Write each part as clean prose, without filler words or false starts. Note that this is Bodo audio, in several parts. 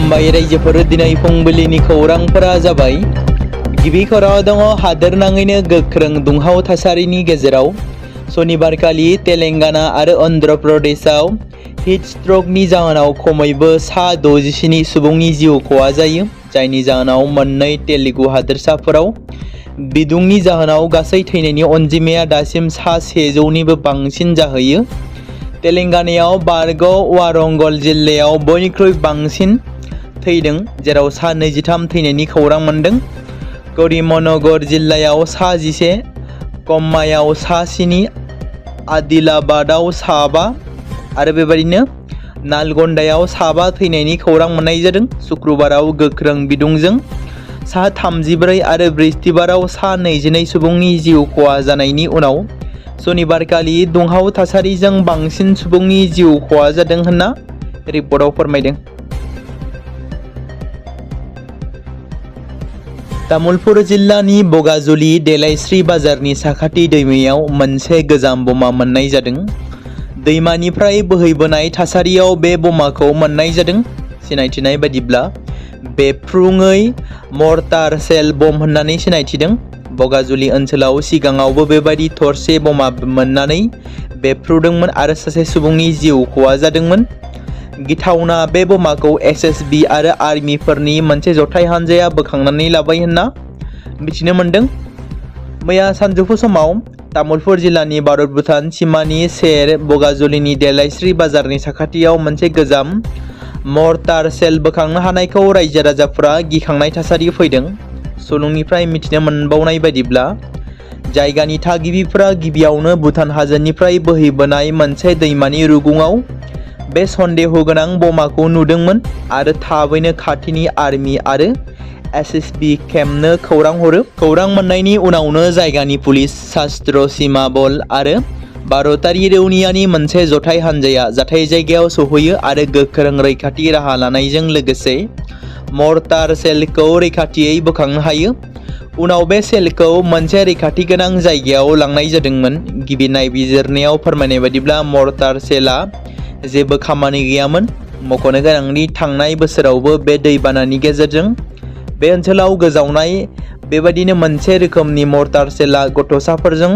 खुलुमबाय रायजोफोर दिनै फुंबिलिनि खौरांफोरा जाबाय। गिबि खौराङाव दङ हादोरनाङैनो गोख्रों दुंहाव थासारिनि गेजेराव सनिबारखालि तेलेंगाना आरो अन्ध्र प्रदेशआव हिट स्ट्रकनि जाहोनाव खमैबो सा 67 सुबुंनि जिउ खहा जायो, जायनि जाहोनाव मोननै तेलुगु हादोरसाफोराव बिदुंनि जाहोनाव गासै थैनायनि अनजिमाया दासिम सा 100निबो बांसिन जाहैयो। तेलेंगानायाव बारग' वारंगल जिल्लायाव बयनिख्रुइ बांसिन थैदों, जेराव सा 23 थैनायनि खौरां मोन्दों। करीमनगर जिल्लायाव सा 11, कम्मायाव सा 7, आदिलाबादाव सा 5 आरो बेबायदिनो नालगन्डायाव सा 5 थैनायनि खौरां मोननाय जादों। शुक्रबाराव गोख्रों बिदुंजों सा 34 आरो बृहस्पतिबाराव सा 22 सुबुंनि जिउ खहा जानायनि उनाव सनिबारखालि दुंहाव थासारिजों बांसिन सुबुंनि जिउ खहा जादों होनना रिपर्टआव फोरमायदों। तामुलपुर जिल्लानि बगाजुलि देलायस्रि बाजारनि साखाथि दैमायाव मोनसे गोजाम बमा मोननाय जादों। दैमानिफ्राय बोहैबोनाय थासारियाव बे बमाखौ मोननाय जादों। सिनायथिनाय बायदिब्ला बेफ्रुङै मर्टार सेल बम होननानै सिनायथिदों। बगाजुलि ओनसोलाव सिगाङावबो बेबायदि थरसे बमा मोननानै बेफ्रुदोंमोन आरो सासे सुबुंनि जिउ खहा जादोंमोन। गिथावना बे बमाखौ एसएसबी आरो आर्मिफोरनि मोनसे जथाय हानजाया बोखांनानै लाबाय होनना मिथिनो मोन्दों। मैया सानजौफु समाव तामुलपुर जिल्लानि भारत भुटान सिमानि सेर बगाजुलिनि देलायस्रि बाजारनि साखाथियाव मोनसे गोजाम मर्टार सेल बोखांनो हानायखौ रायजो राजाफोरा गिखांनाय थासारि फैदों। सुलुंनिफ्राय मिथिनो मोनबावनाय बायदिब्ला जायगानि थागिबिफोरा गिबियावनो भुटान हाजोनिफ्राय बोहैबोनाय मोनसे दैमानि रुगुङाव बे सन्देह गोनां बमाखौ नुदोंमोन आरो थाबैनो खाथिनि आर्मि आरो एसएसबी केम्पनो खौरां हरो। खौरां मोननायनि उनावनो जायगानि पुलिस, शास्त्र सीमा बल आरो भारतारि रौनियानि मोनसे जथाय हानजाया जाथाय जायगायाव सौहैयो आरो गोख्रों रैखाथि राहा लानायजों लोगोसे मर्टार सेलखौ रैखाथियै बोखांनो हायो। उनाव बे सेलखौ मोनसे रैखाथि गोनां जायगायाव लांनाय जादोंमोन। गिबि नायबिजिरनायाव फोरमायनाय बायदिब्ला मर्टार सेलआ जेबो खामानि गैयामोन। मख'नो गोनांदि थांनाय बोसोरावबो बे दैबानानि गेजेरजों बे ओनसोलाव गोजावनाय बेबायदिनो मोनसे रोखोमनि मर्टार सेलआ गथ'साफोरजों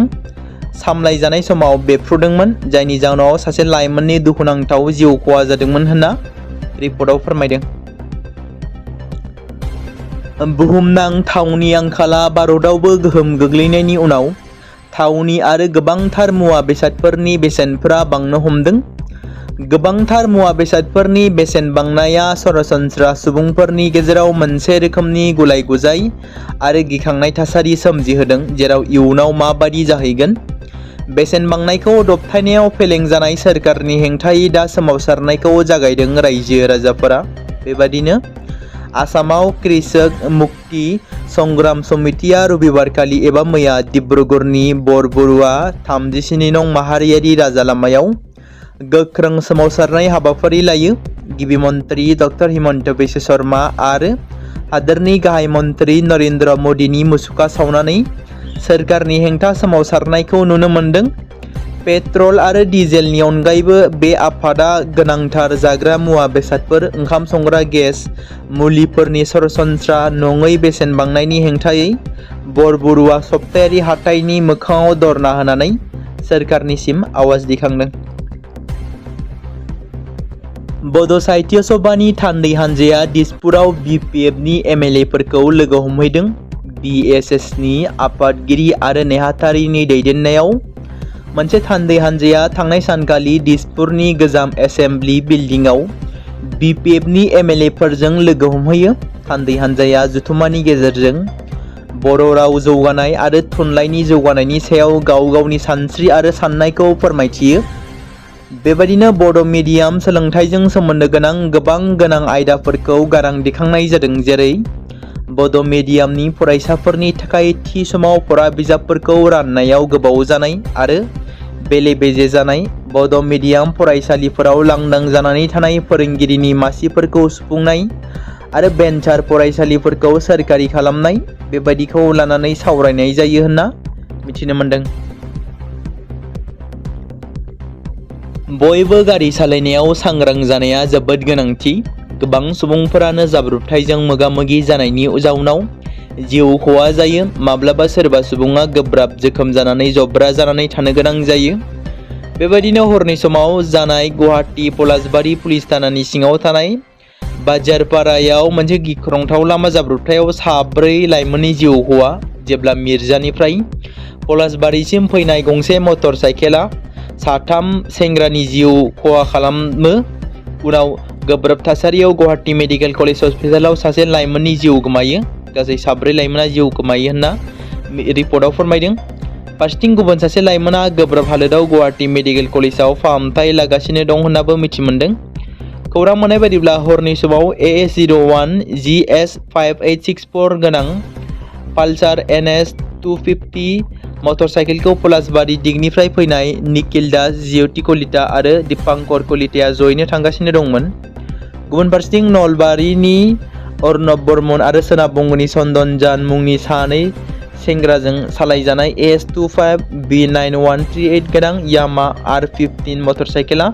सामलायजानाय समाव बेफ्रुदोंमोन, जायनि जाहोनाव सासे लाइमोननि दुखुनांथाव जिउ खहा जादोंमोन होनना रिपर्टआव फोरमायदों। बुहुमनां थावनि आंखाला भारतआवबो गोहोम गोग्लैनायनि उनाव थावनि आरो गोबांथार मुवा बेसादफोरनि बेसेनफोरा बांनो हमदों। गोबांथार मुवा बेसादफोरनि बेसेन बांनाया सरासनस्रा सुबुंफोरनि गेजेराव मोनसे रोखोमनि गुलाय-गुजाय आरो गिखांनाय थासारि सोमजिहोदों, जेराव इयुनाव माबादि जाहैगोन। बेसेन बांनायखौ दबथायनायाव फेलें जानाय सोरखारनि हेंथायै दा सोमावसारनायखौ जागायदों रायजो राजाफोरा। बेबादिनो आसामाव कृषक मुक्ति संग्राम समितिया रबिबारखालि एबा मैया डिब्रुगड़नि बरबरुआ 37 नं माहारियारि राजा लामायाव गोख्रों सोमावसारनाय हाबाफारि लायो। गिबि मन्त्रि डक्टर हिमन्त बिश्व शर्मा आरो हादोरनि गाहाय मन्त्रि नरेन्द्र मदिनि मुसुखा सावनानै सोरखारनि हेंथा सोमावसारनायखौ नुनो मोन्दों। पेट्रल आरो डिजेलनि अनगायैबो बे आफादा गोनांथार जाग्रा मुवा बेसादफोर, ओंखाम संग्रा गेस, मुलिफोरनि सरासनस्रा नङै बेसेन बांनायनि हेंथायै बरबरुआ सप्तायारि हाथाइनि मोखाङाव धरना होनानै सोरखारनिसिम आवाज दैखांदों। बड' साहित्य सभानि थान्दै हानजाया दिसपुराव बिपिएफनि एमएलएफोरखौ लोगो हमहैदों। बिएसएसनि आफादगिरि आरो नेहाथारिनि दैदेननायाव मोनसे थान्दै हानजाया थांनाय सानखालि दिसपुरनि गोजाम एसेम्बलि बिल्डिंआव बिपिएफनि एमएलएफोरजों लोगो हमहैयो। थान्दै हानजाया जथुम्मानि गेजेरजों बर' राव जौगानाय आरो थुनलाइनि जौगानायनि सायाव गाव गावनि सानस्रि आरो साननायखौ फोरमायथियो। बेबायदिनो बड' मिडियाम सोलोंथाइजों सोमोन्दो गोनां गोबां गोनां आयदाफोरखौ गारां दिखांनाय जादों, जेरै बड' मिडियामनि फरायसाफोरनि थाखाय थि समाव फरा बिजाबफोरखौ राननायाव गोबाव जानाय आरो बेले-बेजे जानाय, बड' मिडियाम फरायसालिफोराव लांदां जानानै थानाय फोरोंगिरिनि मासिफोरखौ सुफुंनाय आरो भेन्सार फरायसालिफोरखौ सोरखारि खालामनाय, बेबायदिखौ लानानै सावरायनाय जायो होनना मिथिनो मोन्दों। बयबो गारि सालायनायाव सांग्रां जानाया जोबोद गोनांथि। गोबां सुबुंफोरानो जाब्रबथायजों मोगा-मोगि जानायनि जाउनाव जिउ खहा जायो। माब्लाबा सोरबा सुबुङा गोब्राब जोखोम जानानै जब्रा जानानै थानो गोनां जायो। बेबायदिनो हरनि समाव जानाय गुवाहाटी पलासबारि पुलिस थानानि सिङाव थानाय बाजारपारायाव मोनसे गिख्रंथाव लामा जाब्रबथायाव 4 लाइमोननि जिउ खहा। जेब्ला मिर्जानिफ्राय पलासबारिसिम फैनाय गंसे मटर साइकेला 3 सेंग्रानि जिउ खहा खालामो। उनाव गोब्राब थासारियाव गुवाहाटी मेडिकेल कलेज हस्पिटालाव सासे लाइमोननि जिउ गोमायो। गासै 4 लाइमोना जिउ गोमायो होनना रिपर्टआव फोरमायदों। फारसेथिं गुबुन सासे लाइमोना गोब्राब हालोदाव गुवाहाटी मेडिकेल कलेजाव फाहामथाय लागासिनो दं होननाबो मिथि मोनदों। खौरां मोननाय बायदिब्ला हरनि समाव AS01 GS 5864 गोनां पालसार NS 250 मटर साइकेलखौ पलासबारि दिगनिफ्राय फैनाय निखिल दास, ज्योति कलिता आरो दीपांकर कलिताया जयैनो थांगासिनो दंमोन। गुबुन फारसेथिं नलबारिनि अर्नब बर्मन आरो सोनाब बंगनि चन्दन जान मुंनि 2 सेंग्राजों सालायजानाय AS25 B9138 गोनां यामा R15 मटर साइकेला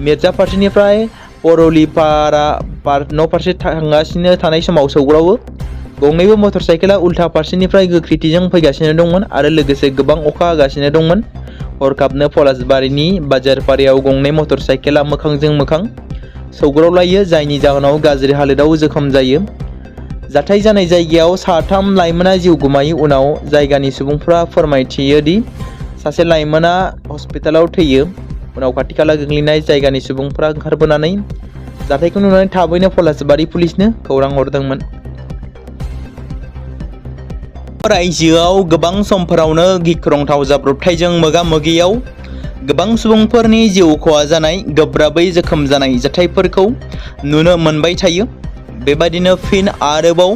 मिर्जा फारसेनिफ्राय परलिपारा न' फारसे थांगासिनो थानाय समाव सौग्रावो। गंनैबो मटर साइकेला उल्था फारसेनिफ्राय गोख्रैथिजों फैगासिनो दंमोन आरो लोगोसे गोबां अखा हागासिनो दंमोन। हरखाबनो पलासबारिनि बाजारपारायाव गंनै मटर साइकेला मोखांजों मोखां सौग्रावलायो, जायनि जाहोनाव गाज्रि हालोदाव जोखोम जायो। जाथाय जानाय जायगायाव 3 लाइमोना जिउ गोमायो। उनाव जायगानि सुबुंफ्रा फोरमायथियो दि सासे लाइमोना हस्पिटालाव थैयो। उनाव खाथि खाला गोग्लैनाय जायगानि सुबुंफ्रा ओंखारबोनानै जाथायखौ नुनानै थाबैनो पलासबारि पुलिसनो खौरां हरदोंमोन। रायजोआव गोबां समफोरावनो गिख्रंथाव जाब्रबथायजों मोगा-मोगियाव गोबां सुबुंफोरनि जिउ खहा जानाय, गोब्राबै जोखोम जानाय जाथायफोरखौ नुनो मोनबाय थायो। बेबादिनो फिन आरोबाव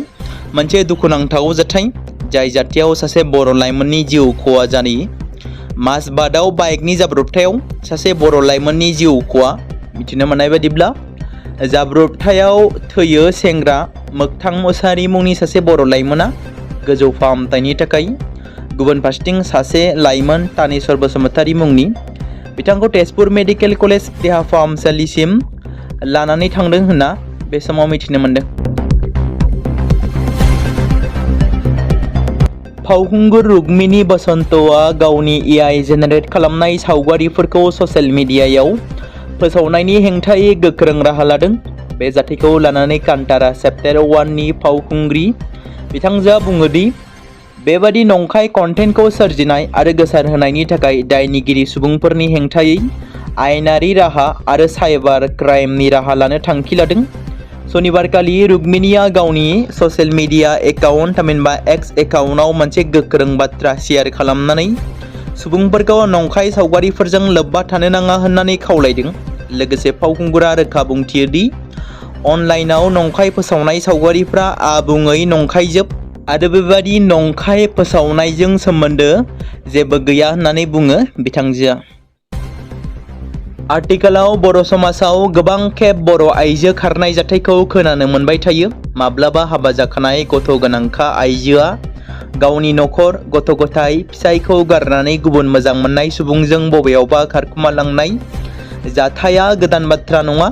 मोनसे दुखुनांथाव जाथाय, जाय जाथायाव सासे बर' लाइमोननि जिउ खहा जायो। माजबादआव बाइकनि जाब्रबथायाव सासे बर' लाइमोननि जिउ खहा। मिथिनो मोननाय बायदिब्ला जाब्रबथायाव थैयो सेंग्रा मोगथां मुसाहारि मुंनि सासे बर' लाइमोना गोजौ फाहामथायनि थाखाय। गुबुन फारसेथिं सासे लाइमोन तानेश्वर बसुमतारी मुंनि बिथांखौ तेजपुर मेडिकेल कलेज देहा फाहामसालिसिम लानानै थांदों होनना बे समाव मिथिनो मोनदों। फावखुंगुर रुक्मिणी बसन्तआ गावनि AI जेनेरेट खालामनाय सावगारिफोरखौ ससियेल मिडियायाव फोसावनायनि हेंथायै गोख्रों राहा लादों। बे जाथायखौ लानानै कान्टारा चैप्टार 1 नि फावखुंग्रि बिथांजोआ बुङो दि बेबादि नंखाय कन्टेन्टखौ सोरजिनाय आरो गोसारहोनायनि थाखाय दायनिगिरि सुबुंफोरनि हेंथायै आयेनारि राहा आरो साइबार क्राइमनि राहा लानो थांखि लादों। सनिबारखालि रुक्मिणीआ गावनि ससियेल मिडिया एकाउन्ट थामहिनबा X एकाउन्टआव मोनसे गोख्रों बाथ्रा शेयार खालामनानै सुबुंफोरखौ नंखाय सावगारिफोरजों लोब्बा थानो नाङा होननानै खावलायदों। लोगोसे फावखुंगुरा रोखा बुंथियो दि अनलाइनाव नंखाय फोसावनाय सावगारिफ्रा आबुङै नंखायजोब आरो बेबादि नंखाय फोसावनायजों सोमोन्दो जेबो गैया होननानै बुङो बिथांजोआ। आथिखालाव बर' समाजाव गोबां खेब बर' आइजो खारनाय जाथायखौ खोनानो मोनबाय थायो। माब्लाबा हाबा जाखानाय गथ' गोनांखा आइजोआ गावनि नखर, गथ' गथाय, फिसायखौ गारनानै गुबुन मोजां मोननाय सुबुंजों बबेयावबा खारखुमालांनाय जाथाया गोदान बाथ्रा नङा।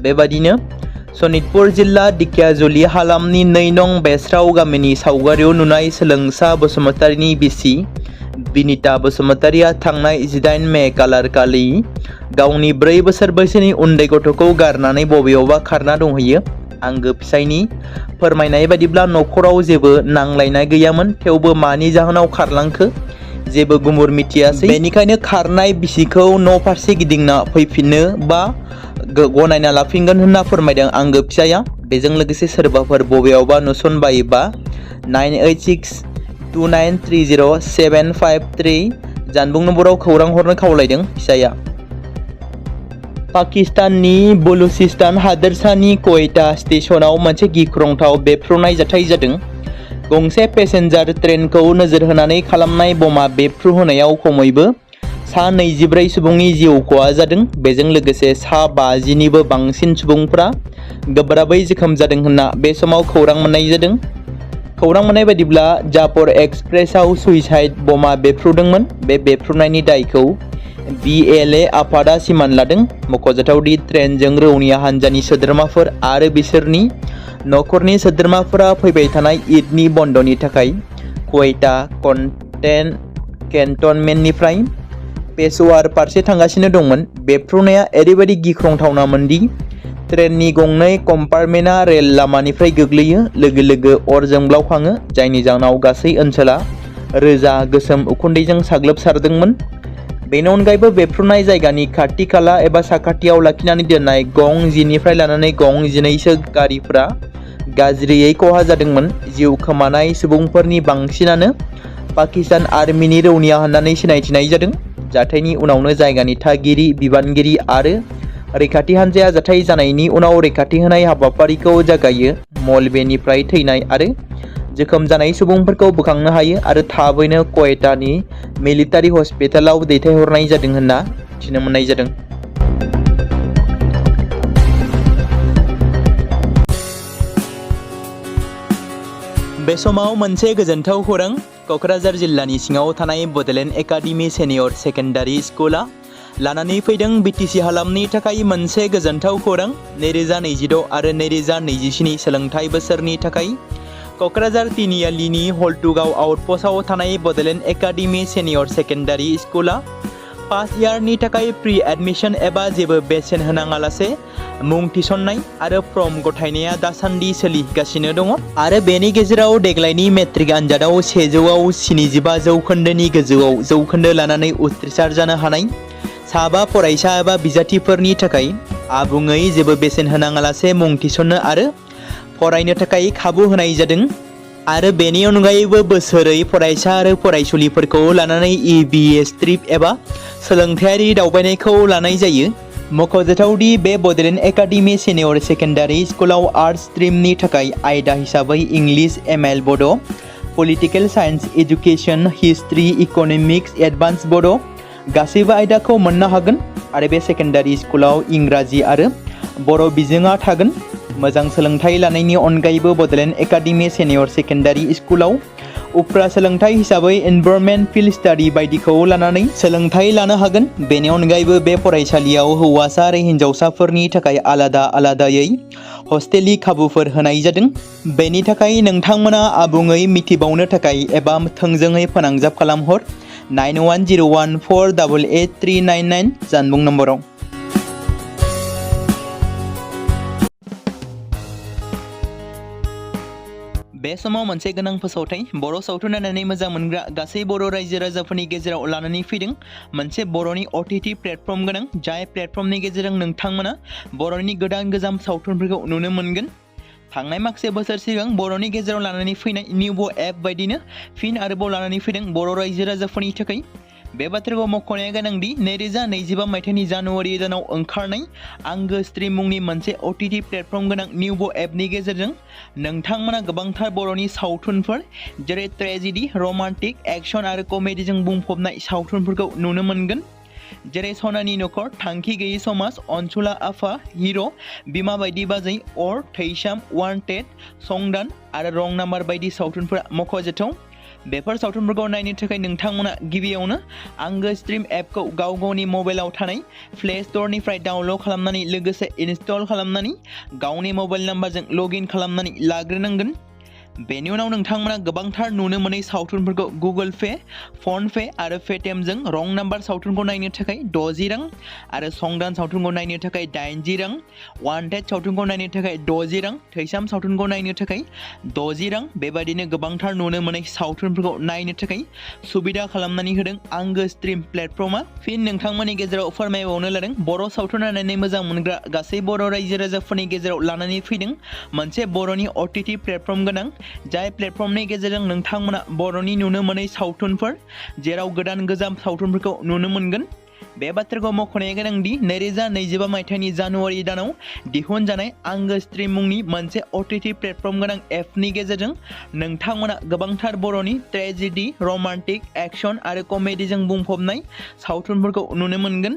बेबादिनो सनितपुर जिल्ला दिखियाजुलि हालामनि 2 नं बेस्राव गामिनि सावगारियाव नुनाय सोलोंसा बसुमतारीनि बिसि बिनिता बसुमतारीया थांनाय 18 मे खालारखालि गावनि 4 बोसोर बैसोनि उन्दै गथ'खौ गारनानै बबेयावबा खारना दंहैयो। आंगो फिसायनि फोरमायनाय बायदिब्ला नखराव जेबो नांलायनाय गैयामोन, थेवबो मानि जाहोनाव खारलांखो जेबो गुमुर मिथियासै। बेनिखायनो खारनाय बिसिखौ न' फारसे गिदिंना फैफिननो बा गनायना लाफिनगोन होनना फोरमायदों आंगो फिसाया। बेजों लोगोसे सोरबाफोर बबेयावबा नुसनबायोबा 9862930753 जानबुं नम्बराव खौरां हरनो खावलायदों फिसाया। पाकिस्ताननि बलुचिस्तान हादोरसानि क्वेटा स्टेशनाव मोनसे गिख्रंथाव बेफ्रुनाय जाथाय जादों। गंसे पेसेन्जार ट्रेनखौ नोजोर होनानै खालामनाय बमा बेफ्रुहोनायाव खमैबो 24 सुबुंनि जिउ खहा जादों। बेजों लोगोसे 50निबो बांसिन सुबुंफ्रा गोब्राबै जोखोम जादों होनना बे समाव खौरां मोननाय जादों। खौरां मोननाय बायदिब्ला जाफर एक्सप्रेसआव सुइसाइड बमा बेफ्रुदोंमोन। बे बेफ्रुनायनि दायखौ BLA आफादा सिमान लादों। मख'जाथावदि ट्रेनजों रौनिया हान्जानि सोद्रोमाफोर आरो बिसोरनि नखरनि सोद्रोमाफोरा फैबाय थानाय ईदनि बन्दनि थाखाय क्वेटा केन्टनमेन्टनिफ्राय पेशवार फारसे थांगासिनो दंमोन। बेफ्रुनाया ओरैबायदि गिख्रंथावनामोन दि ट्रेननि गंनै कम्पार्टमेन्टआ रेल लामानिफ्राय गोग्लैयो लोगो लोगो अर जोंब्लावखाङो, जायनि जाहोनाव गासै ओनसोला रोजा गोसोम उखुन्दैजों साग्लोबसारदोंमोन। बेनि अनगायैबो बेफ्रुनाय जायगानि खाथि खाला एबा साखाथियाव लाखिनानै दोननाय गं 10 निफ्राय लानानै गं 12सो गारिफोरा गाज्रियै खहा जादोंमोन। जिउ खोमानाय सुबुंफोरनि बांसिनानो पाकिस्तान आर्मिनि रौनिया होननानै सिनायथिनाय जादों। जाथायनि उनावनो जायगानि थागिरि, बिबानगिरि आरो रैखाथि हान्जाया जाथाय जानायनि उनाव रैखाथि होनाय हाबाफारिखौ जागायो। मलबेनिफ्राय थैनाय आरो जोखोम जानाय सुबुंफोरखौ बोखांनो हायो आरो थाबैनो क्वेटानि मिलिटारि हस्पिटालाव दैथायहरनाय जादों होनना मिथिनो मोननाय जादों। बे समाव मोनसे गोजोनथाव खौरां। क'क्राझार जिल्लानि सिङाव थानाय बड'लेण्ड एकाडेमि सिनियर सेकेन्डारि स्कुला लानानै फैदों BTC हालामनि थाखाय मोनसे गोजोनथाव खौरां। 2026 आरो 2027 सोलोंथाइ बोसोरनि थाखाय क'क्राझार तिनिआलिनि हल्टुगाव आउटपस्टआव थानाय बड'लेण्ड एकाडेमि सिनियर सेकेन्डारि स्कुला फार्स्ट इयारनि थाखाय प्रि एडमिशन एबा जेबो बेसेन होनाङालासे मुं थिसननाय आरो फर्म गथायनाया दासान्दि सोलिगासिनो दङ आरो बेनि गेजेराव देग्लायनि मेट्रिक आनजादाव 100आव 75 जौखोन्दोनि गोजौआव जौखोन्दो लानानै उथ्रिसार जानो हानाय साबा फरायसा एबा बिजाथिफोरनि थाखाय आबुङै जेबो बेसेन होनाङालासे मुं थिसननो आरो फरायनो थाखाय खाबु होनाय जादों आरो बेनि अनगायैबो बोसोरै फरायसा आरो फरायसुलिफोरखौ लानानै EBS ट्रिप एबा सोलोंथायारि दावबायनायखौ लानाय जायो। मख'जाथावदि बे बड'लेण्ड एकाडेमि सिनियर सेकेन्डारि स्कुलाव आर्ट्स स्ट्रिमनि थाखाय आयदा हिसाबै इंलिश, ML बड', political science, education, history, economics, advance बड' गासैबो आयदाखौ मोननो हागोन आरो बे सेकेन्डारि स्कुलाव इंराजि आरो बर' बिजोङा थागोन। मोजां सोलोंथाइ लानायनि अनगायैबो बड'लेण्ड एकाडेमि सिनियर सेकेन्डारि स्कुलाव उफ्रा सोलोंथाइ हिसाबै एनभायरनमेन्ट, फिल्ड स्टाडि बायदिखौ लानानै सोलोंथाइ लानो हागोन। बेनि अनगायैबो बे फरायसालियाव हौवासा आरो हिन्जावसाफोरनि थाखाय आलादा आलादायै हस्टेलनि खाबुफोर होनाय जादों। बेनि थाखाय नोंथांमोना आबुङै मिथिबावनो थाखाय एबा थोंजोङै फोनांजाब खालामहर 9101488399 जानबुं नम्बराव। बे समाव मोनसे गोनां फोसावथाय बर' सावथुन नायनानै मोजां मोनग्रा गासै बर' रायजो राजाफोरनि गेजेराव लानानै फैदों मोनसे बर'नि OTT प्लेटफर्म गोनां, जाय प्लेटफर्मनि गेजेरजों नोंथांमोना बर'नि गोदान गोजाम सावथुनफोरखौ नुनो मोनगोन। थांनाय माखासे बोसोर सिगां बर'नि गेजेराव लानानै फैनाय निउबो एप बायदिनो फिन आरोबाव लानानै फैदों बर' रायजो राजाफोरनि थाखाय। बे बाथ्राखौ मख'नाया गोनांदि 2025 मायथाइनि जानुवारि दानाव ओंखारनाय आंगो स्ट्रिम मुंनि मोनसे OTT प्लेटफर्म गोनां निउबो एपनि गेजेरजों नोंथांमोना गोबांथार बर'नि सावथुनफोर जेरै ट्रेजेडि, रमान्टिक, एक्सन आरो कमेडिजों बुंफबनाय सावथुनफोरखौ नुनो मोनगोन। जेरै सनानि नखर, थांखि गैयै समाज, अनसुला आफा, हिर', बिमा बायदि बाजै, अर, थैसाम, वान्टेड, संदान आरो रं नाम्बार बायदि सावथुनफोरा मख'जाथाव। बेफोर सावथुनफोरखौ नायनो थाखाय नोंथांमोना गिबियावनो आंगो स्ट्रिम एपखौ गाव गावनि मबाइलाव थानाय प्ले स्ट'रनिफ्राय डाउनल'ड खालामनानै लोगोसे इनस्टल खालामनानै गावनि मबाइल नाम्बारजों लगइन खालामनानै लाग्रोनांगोन। बेनि उनाव नोंथांमोना गोबांथार नुनो मोनै सावथुनफोरखौ गुगोल पे, फन पे आरो पेटिएमजों रं नाम्बार सावथुनखौ नायनो थाखाय 60 रां आरो संदान सावथुनखौ नायनो थाखाय 80 रां, वान्टेड सावथुनखौ नायनो थाखाय 60 रां, थैसाम सावथुनखौ नायनो थाखाय 60 रां बेबायदिनो गोबांथार नुनो मोनै सावथुनफोरखौ नायनो थाखाय सुबिदा खालामनानै होदों आंगो स्ट्रिम प्लेटफर्मा। फिन नोंथांमोननि गेजेराव फोरमायबावनो लादों बर' सावथुन नायनानै मोजां मोनग्रा गासै बर' रायजो राजाफोरनि गेजेराव लानानै फैदों मोनसे बर'नि OTT प्लेटफर्म गोनां, जाय प्लेटफर्मनि गेजेरजों नोंथांमोना बर'नि नुनो मोनै सावथुनफोर जेराव गोदान गोजाम सावथुनफोरखौ नुनो मोनगोन। बे बाथ्राखौ मख'नाया गोनांदि 2025 मायथाइनि जानुवारि दानाव दिहुनजानाय आंगो स्ट्रिम मुंनि मोनसे OTT प्लेटफर्म गोनां एपनि गेजेरजों नोंथांमोना गोबांथार बर'नि ट्रेजेडि, रमान्टिक, एक्सन आरो कमेडिजों बुंफबनाय सावथुनफोरखौ नुनो मोनगोन।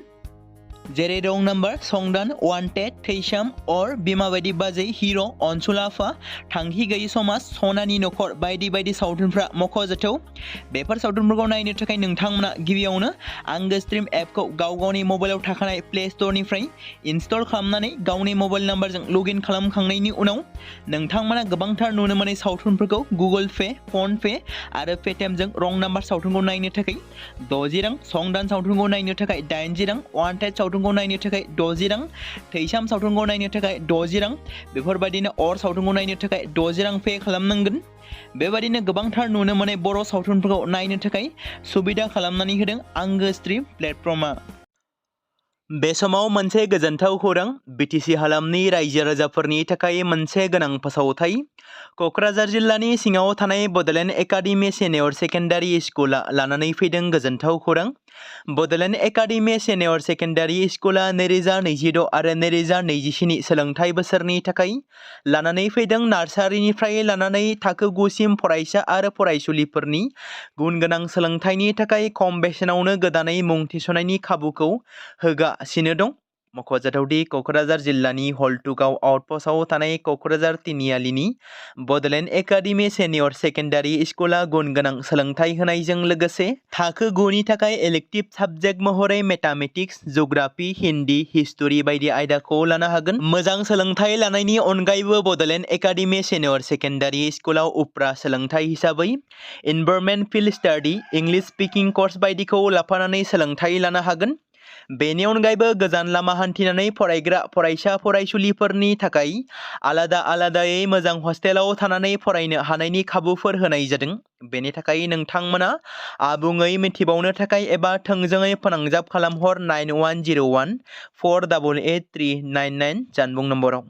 जेरै रं नाम्बार, संदान, वान्टेड, थैसाम, अर, बिमा बायदि बाजै, हिर', अनसुलाफा, थांखि गैयि समाज, सनानि नखर बायदि बायदि सावथुनफ्रा मख'जाथाव। बेफोर सावथुनफोरखौ नायनो थाखाय नोंथांमोना गिबियावनो आंगो स्ट्रिम एपखौ गावनि मबाइलाव थाखानाय प्ले स्ट'रनिफ्राय इनस्टल खालामनानै गावनि मबाइल नाम्बारजों लगइन खालामखांनायनि उनाव नोंथांमोना गोबांथार नुनो मोननाय सावथुनफोरखौ गुगोल पे, फन पे आरो पेटिएमजों रं नाम्बार सावथुनखौ नायनो थाखाय 60 रां, संदान सावथुनखौ नायनो थाखाय 80 रां, वान्टेड सावथुनखौ नायनो थाखाय 60 रां, थैसाम सावथुनखौ नायनो थाखाय 60 रां, बेफोरबायदिनो अर सावथुनखौ नायनो थाखाय 60 रां पे खालामनांगोन। बेबायदिनो गोबांथार नुनो मोननाय बर' सावथुनफोरखौ नायनो थाखाय सुबिदा खालामनानै होदों आंगो स्ट्रिम प्लेटफर्मआ। बे समाव मोनसे गोजोनथाव खौरां, बिटिसि हालामनि रायजो राजाफोरनि थाखाय मोनसे गोनां फोसावथाय। क'क्राझार जिल्लानि सिङाव थानाय बड'लेण्ड एकाडेमि सिनियर सेकेन्डारि स्कुला लानानै फैदों गोजोनथाव खौरां। बड'लेण्ड एकाडेमि सिनियर सेकेन्डारि स्कुला 2026 आरो 2027 सोलोंथाइ बोसोरनि थाखाय लानानै फैदों नार्सारिनिफ्राय लानानै थाखो 9 सिम फरायसा आरो फरायसुलिफोरनि गुन गोनां सोलोंथाइनि थाखाय खम बेसेनावनो गोदानै मुं थिसननायनि खाबुखौ होगासिनो दं। मख'जाथावदि क'क्राझार जिल्लानि हल्टुगाव आउटपस्टआव थानाय क'क्राझार तिनिआलिनि बड'लेण्ड एकाडेमि सिनियर सेकेन्डारि स्कुला गुन गोनां सोलोंथाइ होनायजों लोगोसे थाखो 9 नि थाखाय इलेक्टिभ साबजेक्ट महरै मेथामेटिक्स, जिअ'ग्राफि, हिन्दी, हिस्टरि बायदि आयदाखौ लानो हागोन। मोजां सोलोंथाइ लानायनि अनगायैबो बड'लेण्ड एकाडेमि सिनियर सेकेन्डारि स्कुलाव उफ्रा सोलोंथाइ हिसाबै environment field study, English speaking course बायदिखौ लाफानानै सोलोंथाइ लानो हागोन। बेनि अनगायैबो गोजान लामा हान्थिनानै फरायग्रा फरायसा फरायसुलिफोरनि थाखाय आलादायै मोजां हस्टेलाव थानानै फरायनो हानायनि खाबुफोर होनाय जादों। बेनि थाखाय नोंथांमोना आबुङै मिथिबावनो थाखाय एबा थोंजोङै फोनांजाब खालामहर 9101 488 399 जानबुं नम्बराव।